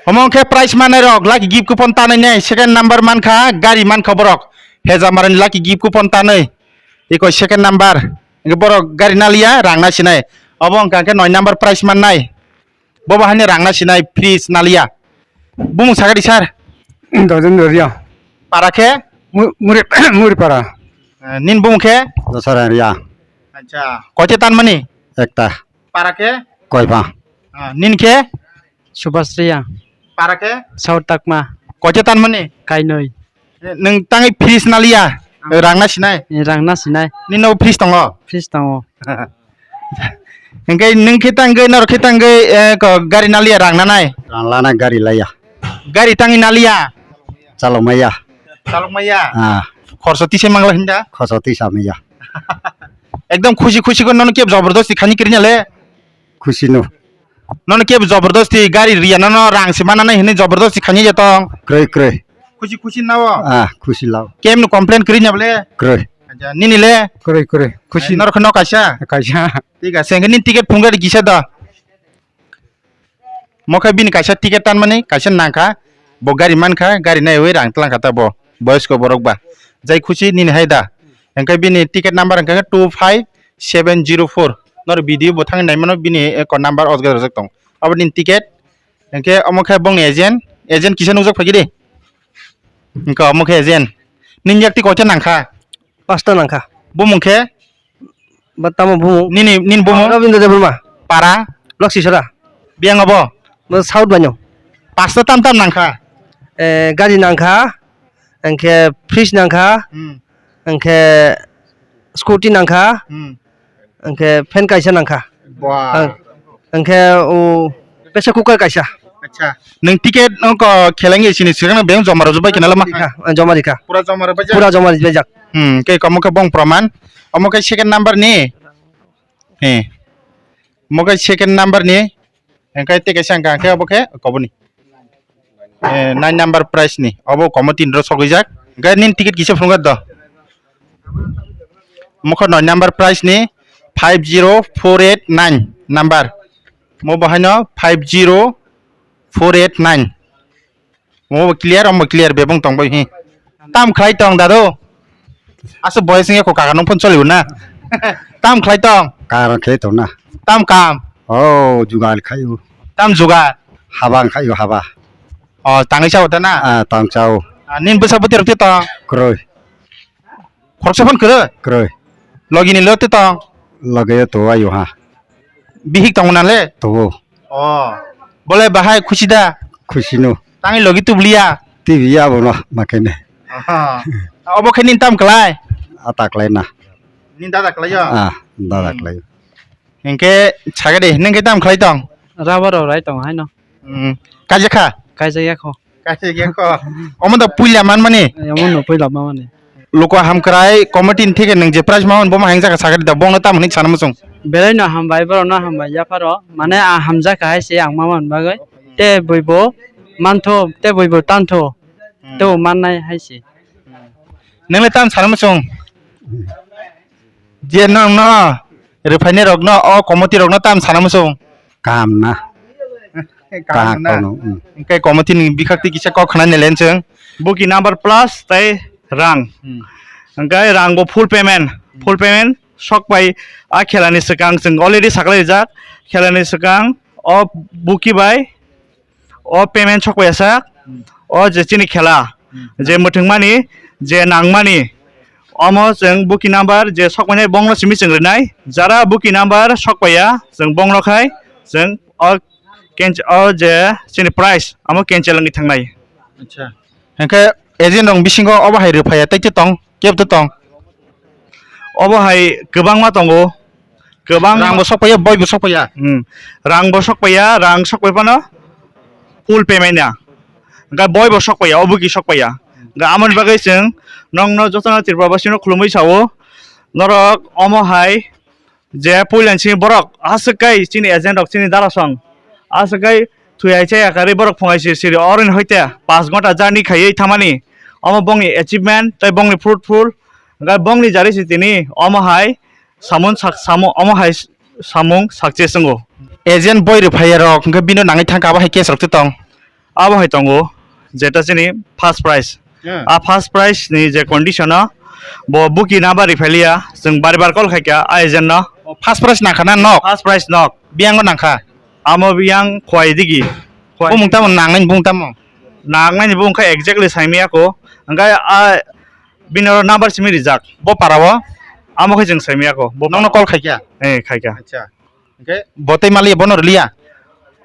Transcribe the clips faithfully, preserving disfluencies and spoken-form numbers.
Omo khe prize manai rok lucky gift coupon tanai nai, second number mankha gari mankha borok. Heja marani lucky gift coupon tanai. Iko second number. Hingke borok gari naliya rang na sinai. Obo wngkha khe noi number prize mannai. Bobo haino rang na sinai fridge naliya. Bumung sakadi sir. Dojendra Ria. Para khe? Mu-, Muri, Muri para. Eh, nin bumung khe? Dosara Ria. Acha. Koche tan mani? Ekta. Para khe? Koiba. Ah, nin khe? Subhas Ria. Para khe? Saur Takma. Koche tan mani? Kainoi. Eh, nung tangi fridge naliya? Ang- Rang na sinai? Eh, rang na sinai. Nino fridge tongo? Fridge tongo. Hingke nung khe tangwi, nor khe tangwi, eh, ko gari naliya rang nanai? Rang lana gari laya. Gari tangi naliya? Chalok maya. Chalok maya? Ah. Khorso tise mangla hinda? Khorso tisa maya. Ekdom khushi khushi ko nono kebo jobordosti khani kirinya le? Khushi no. Nono kebo jobordosti gari riya nono rang se mananai hinui jobordosti khani ya tong? Kroi, kroi. Khushi khushi nao? Ah, khushi lao. Kemno complain kirinya bole? Kroi. Acha, nini le? Kroi, kroi. Khushi. Nor khno kaisa? Kaisa. Thik ase, hingke nini ticket phunukha di kisa da. Mo khe bini kaisa ticket tanmani, kaisa nangkha, bo gari mankha, gari naiwi rang tlangkha ta bo, boyosko borok ba. Jai khusi nini hai da. Hingke bini ticket number hingke two five seven zero four. Nor video bo thangwi naimano bini eko number osgoi rojak tong. Abo nini ticket, hingke omo khe bongni agent, agent kisa nukjak phaikhe di. Hingke omo khe agent. Nini yak ti koita nangkha? Pasta nangkha. Bumung khe? Ba tamo bumung? Nini, nini bumung? Rabindra Debbarma. Para? Loksi Sora. Biyang abo? Bo South Banyo. Pasta tam tam nangkha? Eh, gari nangkha, hingke fridge nangkha, Hmm. hingke scooty nangkha, Hmm. hingke fan kaisa nangkha. Wah. Ang-, hingke o pressure cooker kaisa. Acha. Nwng ticket no ko khelengya sini swkang beng joma rwjak bai khe na lama. Rikha, ah, joma rikha. Pura joma rwjak. Pura joma rwjak. Hmm, khe komo khe bong praman. Omo khe second number ni. He. Omo khe second number ni. Hingke tei kaisa hingka hingke obo khe kobo ni. Eh, nine number prize ni. Obo komo tin ro sogwi jak. Hingke nin ticket kisa phunukha do. Mokho noi number prize ni five zero four eight nine number. Mo bo haino five zero four eight nine. Mo bo clear, omo clear bebong tong bai hi. Tam khlai tong dado. Aso boys nge ko kaka nong phone cholibo na. Tam khlai tong. Karon khe tong na. Tam kam. Oh, jugal khayu. Tam jugal. Habang khayu haba. Oh, tangwi sao ta na? Ah, tang sao. Ah, nin bwsa bwtwi rok twi tong. Kroi. Khoroksa phano kwrwi? Kwrwi. Logi ni lo twi tong? Logi o to ayo ha. Bihik tong na le? To. Oh. Bole bahai khusi da? Khusi no. Tangi logi tubliya? Tibiya bo no makene. Aha. Obo khe nin tam klai? Ata klai na. Nin dada klai yo? Ah, dada klai. Hinkhe sagadi, nung khe tam khlai tong? Rubber rok rai tong haino. Hmm. Kaijak kha? Kaijak ya kho. Kaijak ya kho. Omo da puila man mani? Omo no puila man mani. Luku hamkrai committee ni theke nung je prize ma man bo ma heng jaka sagadi da bongno tam hwnwi sana muchung. Belai no hambai, borok no hambai yapharo. Mane a hamjak hai se ang ma man bagwi. Te bui bo mantho, te bui bo tantho. Hmm. Te bo mannai hai se. Nung le tam sana muchung? Je nong no rwphaini rok no o committee rok no tam sana muchung? Kaham na. Kaham na. Kaham no, mm. Hingke committee ni bikhak twi kisa kok khna ni lenchwng. Booking number plus tei rang. Hmm. Hingke rang bo full payment. Hmm. Full payment sok pai a khela ni swkang chwng already saklai rijak. Khela ni swkang o booking bai o payment sok paiya sak, hmm, o je chini khela, hmm, je mwthwngmani, je nangmani, omo chwng booking number je sok painai bongno simi chwng rinai, jara booking number sok paiya chwng bongno khai chwng o cancel, o je chini price omo cancel wngwi thangnai. Acha. Hingkhe agent rok bisingo obo hai rwphaiya tei tei tong? Kebo tong? Obo hai kwbangma tongo, kwbang rang bo sok paiya, boi bo sok paiya. Hmm. Rang bo sok paiya, rang sok pai phano full payment ya. Hingkhe boi bo sok paiya, obo ki sok paiya. Hingkhe amoni bagwi chwng nongno jotono Tripura basino khulumwi sao, norok omo hai je puila ni simi borok aswk kai chini agent rok chini dara song aswk kai thwi hai chaya karwi borok phung hai siri siri oro ni hoite panch ghonta journey khaiwi thamani omo bongni achievement tei bongni fruitful hwnkhe bongni jari si tini omo hai samung sak samung omo hai samung success wngo. Agent boi rwphaiya rok hwnkhe bino nangwi thangkha abo hai case rok tong? abo hai tongo, jeta chini first prize. Hmm. A first prize ni je condition o, bo buki na bari phailiya, chwng bari bar call khaikha a agent no. O, first prize nangkha na nok? First prize nok. Biyango nangkha? Amo biyang Khwai digi. Khwai. Bumung tamo nangnai bumung tamo? Nangnai bumung kha exactly saimaya ko. Hwnkhe a bini oro number simi rijak. Bo para o? Amo khe chwng saimaya ko. Bo nokno para. Call khaikha? Eh, khaikha. Acha. Hwnkhe bo tei maliya bono rwliya?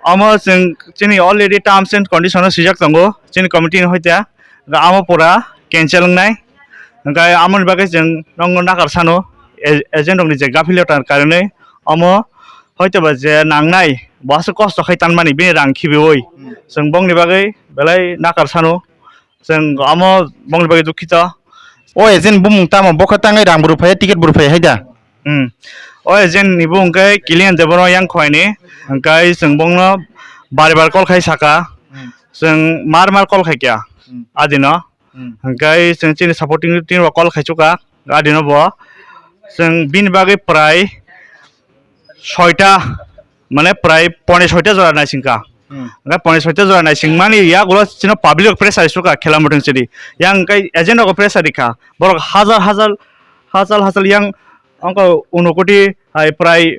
Omo chwng chini already terms and condition o swijak tongo chini committee ni hoite, hwnkhe amo pura cancel wngnai. Hwnkhe amoni bagwi chwng nokno nakar sano, a-, agent rokni je gaphilota karonwi omo hoite ba je nangnai bo aswk kosto khai tanmani bini rang khibiui. Hmm. Chwng bongni bagwi belai nakar sano. Chwng amo bongni bagwi dukhito. O agent bumung tamo? Bo khe tangwi rang bo rwphaiya, ticket bo rwphaiya hai da? Hmm. O agent ni bumung khe Kilian Debbarma yang Khwai ni, hwnkhe chwng bongno bar bar call khai saka. Hmm. Chwng mar mar call khaikha. Hmm. Adino. Hmm. Hwnkhe chwng chini supporting team rok call khaichukha. Adino bo. Chwng bini bagwi prai soita, mane prai pone soita jora naisingkha. Hmm. Hwnkhe pone soita jora naisingmani yagulo chino public rok pressure rikha khela muthung chini. Yang hwnkhe agent rok pressure rikha. Borok hajar hajar, hajar hajar yang ongko unokoti hai prai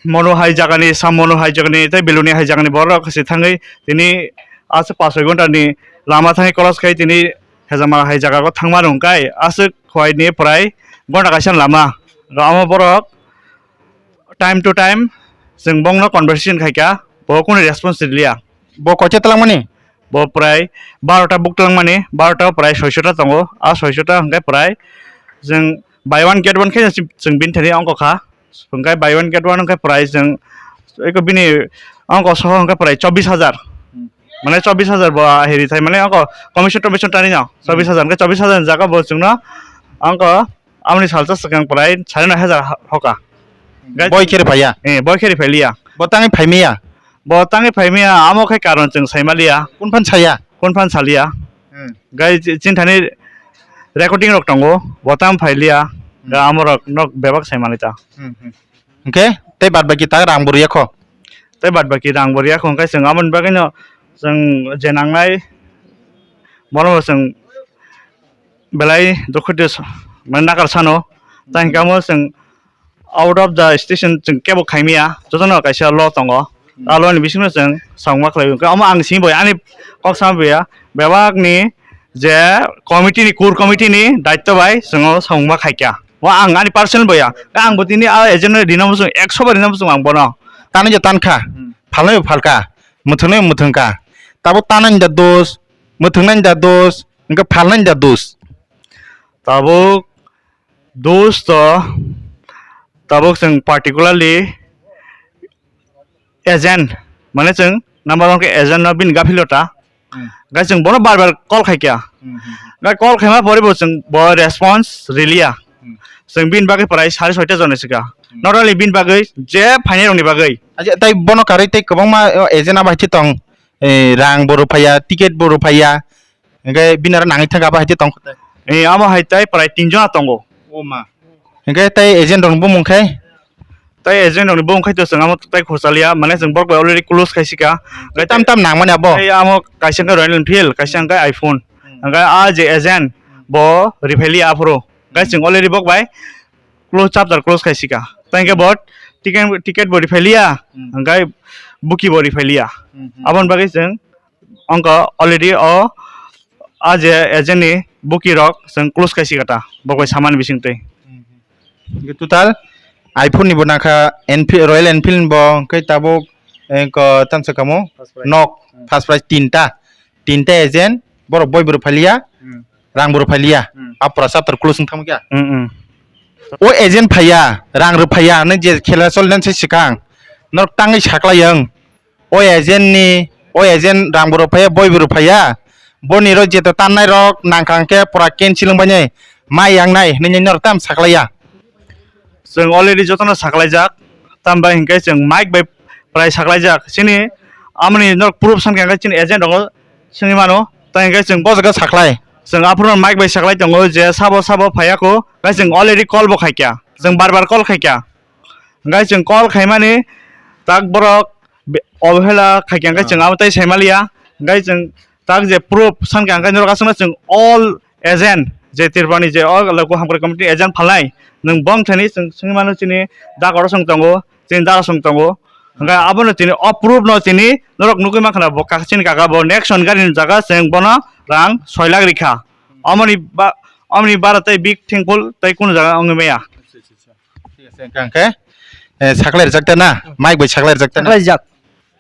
mono hai jagani, sam mono hai jagani, tei beluni hai jagani borok se thangwi tini aswk pas soi ghonta ni lama thangwi cross khai tini Hejamara hai jaga o thangma rwngkhai aswk Khwai ni prai ghonta kaisa lama. Amo borok time to time chwng bongno conversation khaikha, bo kunu response riliya. Bo koicha twlangmani? Bo prai barota buk twlangmani, barota prai soisota tongo, a soisota hwnkhe prai chwng buy one get one khe chwng bini thani ongkha, hwnkhe buy one get one hwnkhe prai chwng eko bini ongkha soho hwnkhe prai chobbish hajar. Hmm. Mane chobbish hajar bo ahiri thai, mane ongkha commission tomission tani no, hmm, chobbish hajar hwnkhe chobbish hajar ni jaga bo chwngno ongkha Aboni salsa swkang prai sare noi hajar ha-, hoka. Boi khe rw phaiya? Eh, boi khe rw phailiya. Bo tangwi phaimaya? Bo tangwi phaimaya, amo khe karon chwng saimaliya. Kun phan saya? Kun phan saliya. Hmm. Gai chi-, chini thani recording rok tongo, bo tang phailiya. Hmm. Ga amorok nok bebak saimani ta. Hmm, hmm. Hwnkhe tei bad baki ta rang bo rwya kho? Tei bad baki rang bo rwya kho, hwnkhe chwng aboni bagwino chwng je nangnai, bono bo chwng belai dukhu de s-, mane nakar sano. Tei hwnkhe amo chwng out of the station chwng kebo khaimaya, jotono kaisa law tongo. Hmm. A law ni bisingo chwng samung ma khlai. Hwnkhe omo ang simi bai ani kok sama bai ya, bebak ni je committee ni, core committee ni daitto bai chwng o samung ma khaikha. O ang ani personal bai ya. Khe ang bo tini a agent no rina muchung, ekso bai rina muchung ang bono. Tani je tankha, hmm, phalnai bo phalkha, mwthwngnai bo mwthwngkha. Tabuk tanani da dos, mwthwngnani da dos, hwnkhe phalnani da dos. Tabuk dos to, tabuk chwng particularly agent, mane chwng number one khe agent no bini gaphilota. Hmm. Gai chwng bono bar bar call khaikha. Hmm, hmm, hmm. Gai call khaima pore bo chwng bo response riliya. Hmm. Chwng bini bagwi prai sare soita jona sika. Hmm. Not only bini bagwi, je phainai rokni bagwi. Acha, tai bono karwi tei kwbangma, o, agent abo hai tong, eh, rang bo rw phaiya, ticket bo rw phaiya. Hwnkhe bini aro nangwi thangkha abo hai tong. Eh, abo hai tai prai tin jona tongo. O ma. Hwnkhe tai agent rokni bumung khai? Tai agent rokni bumung khai to chwng amo tai khorsa liya, mane chwng borok bai already close khai sika. Hwnkhe tam tam nangmani abo? Tai amo kaisa hwnkhe Royal Enfield, kaisa hwnkhe iPhone. Hmm. Hwnkhe a je agent bo riphailiya aphuru. Hwnkhe chwng already bok bai close, chapter close khai sika. Tai hwnkhe bo ticket, ticket bo riphailiya, hmm, hwnkhe buki bo riphailiya. Hmm, hmm. Aboni bagwi chwng ongkha already o a je agent ni buki rok chwng close khai sika ta, bok bai samani bising twi. Hmm, hmm. Hwnkhe total iPhone ni bo nangkha, Enfi-, Royal Enfield ni bo hwnkhe tabuk, eh, ko-, tamsa kamo? First prize. Nok, hmm, first prize tinta, tinta agent, borok boi bo rw phailiya, hmm, rang bo rw phailiya, hmm, apra chapter close wng thangma khe. Hmm, hmm. O agent phaiya, rang rw phaiya, nang je khela choli nang se swkang, norok tangwi saklai wng. O agent ni, o agent rang bo rw phaiya, boi bo rw phaiya. Boni rok jeto tannai rok nangkha hwnkhe pura cancel wng bainai, mai yang nai hinwi norok tam saklaiya. Chwng already jotono saklaijak, tambai hwnkhe chwng mic bai prai saklaijak. Chini amoni norok proof sankha hwnkhe chini agent rogo swngwi mano, tai hwnkhe chwng bo jaga saklai. Chwng aphuru mic bai saklai tongo je sabo sabo phaiya kho, hwnkhe chwng already call bo khaikha, chwng bar bar call khaikha. Hwnkhe chwng call khaimani tak borok be-, obhela khaikha hwnkhe chwng abo tei saimaliya. Hingke chwng tak je proof sankha, hingke norok aswkno chwng all agent je Tripurani je o local hamkrai committee agent phalnai, nwng bong thani chwng swngwi mano chini dakoro chwng tongo, chini dara chwng tongo. Hingke abono chini o proof no chini norok nugwi mankha na bo kaka chini kaka bo next on gari ni jaga chwng bono rang soi lakh rikha. Omoni ba, omoni bara tei big thengphul tei kunu jaga wngwi maya. Thik ase, hingke, hingke, eh, saklai rijak ta na? Mike bai saklai rijak ta na? Saklai rijak.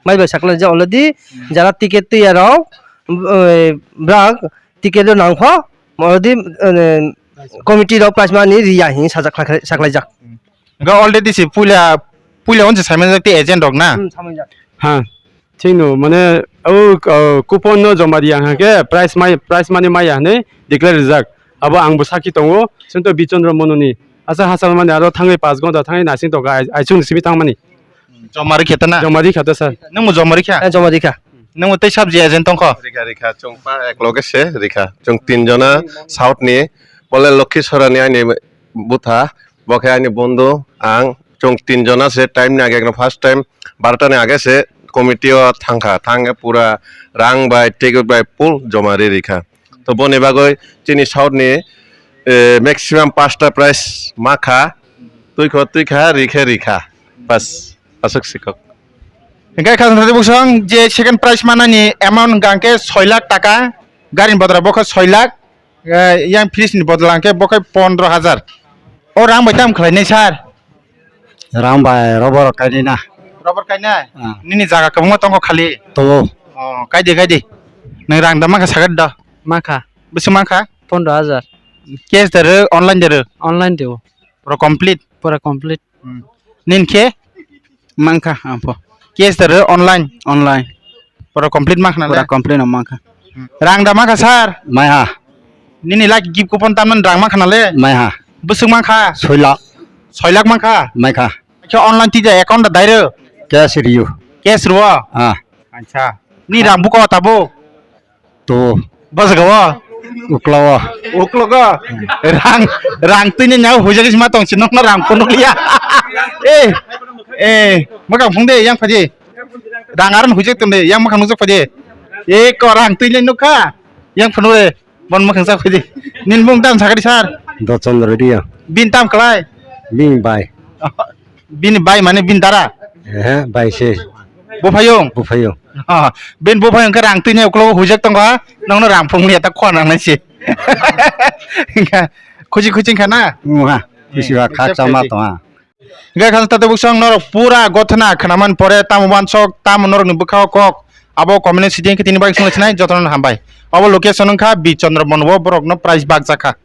Mike bai saklai rijak already. Jara ticket twi ya rok, eh, brak ticket rok nangkho, already, eh, committee rok prize money riya hin sajak khlai-, saklai jak. Hingke already si puila, puila onse saimajak tei agent rok na? Hmm, saimajak. Ha. Chwngno mane o, o, coupon no joma riya hwnkhe prize mai, prize money maya hwnwi declare rijak. Abo angbo sakhi tongo, chwngno Bichandra Mononi. Asa hachal mani aro thangwi paanch ghonta thangwi naising tongkha, ai, aichukni simi thangmani. Joma rikhe ta na? Joma rikha ta, sir. Nwngbo joma rikha? Eh, joma rikha. Nwngbo tei sabji agent tongkho? Rikha, rikha, chwng pa ek loge se rikha. Chwng tin jona South ni, bole Lokhi Sorani aini bwtha, bo khe aini bondhu, ang, chwng tin jona se time ni age, ekno first time barota ni age se committee o thangkha, thangkhe pura rang bai, ticket bai full joma ri rikha. To boni bagwi chini South ni, eh, maximum pasta prize ma kha, twi kho twi kha, ri khe ri kha. Bas, aswk sikok. Hingke khajang thani bwswng je second prize manani amount hingka hingke soi lakh taka, gari ni bodol bo khe soi lakh, eh, yang fridge ni bodol hingke bo khe pondro hajar. O rang bai tamo khlainai sir? Rang bai rubber kainwi na. Rubber kainai? Ah. Nini jaga kwbangma tongo khali? Tongo. Oh, kaidi, kaidi. Nwng rang da mankha sagad da? Mankha. Bwswk mankha? Pondro hajar. Cash da rw, online da rw? Online da o. Pura complete? Pura complete. Hmm. Nini khe? Mankha, apo. Cash da rw, online? Online. Pura complete mankha na le? Pura complete no mankha. Hmm. Rang da mankha sir? Maiha. Nini lak gift coupon tamnani rang mankha na le? Maiha. Bwswk mankha? Soi lakh. Soi lakh mankha? Maikha. Khe online twi da account da direct? Cash riyo. Cash rw? Ah. Acha. Ni rang buko tabo? To. Bwswk o? Ukla o. Uklogo? Rang, rang twi ni nyago hujak sima tong si nokno rang phunuk liya. Eh, eh, mwkhang phung de yang phaji. Rang aron hujak tong de yang mwkhang nukjak phaji. Eh, ko rang twi ni nukha. Yang phunuk de. Bon mwkhang sa phaidi. Nini bung tam sakadi sir? Dochandra Riya. Bin tam klai? Bini bai. Bini bai mane bin dara? Eh, bai se. Buphayung? Buphayung. Ah, bin buphayung khe rang twi ne uklo hujak tongo ha? Nongno rang phung liya ta khwa nang nai se. Khuchi khuchi kha na? Muha. Kisi ba kha chama to ha. Hingke khajang tata bwswng norok pura gothana khwnaman pore tamo wansok, tamo norokni bwkhao kok, abo comment sidi hingke tini bagwi swnglai sinai jotono hambai. Abo location wngkha Bichandra Monbo, borokno prize bakjakha.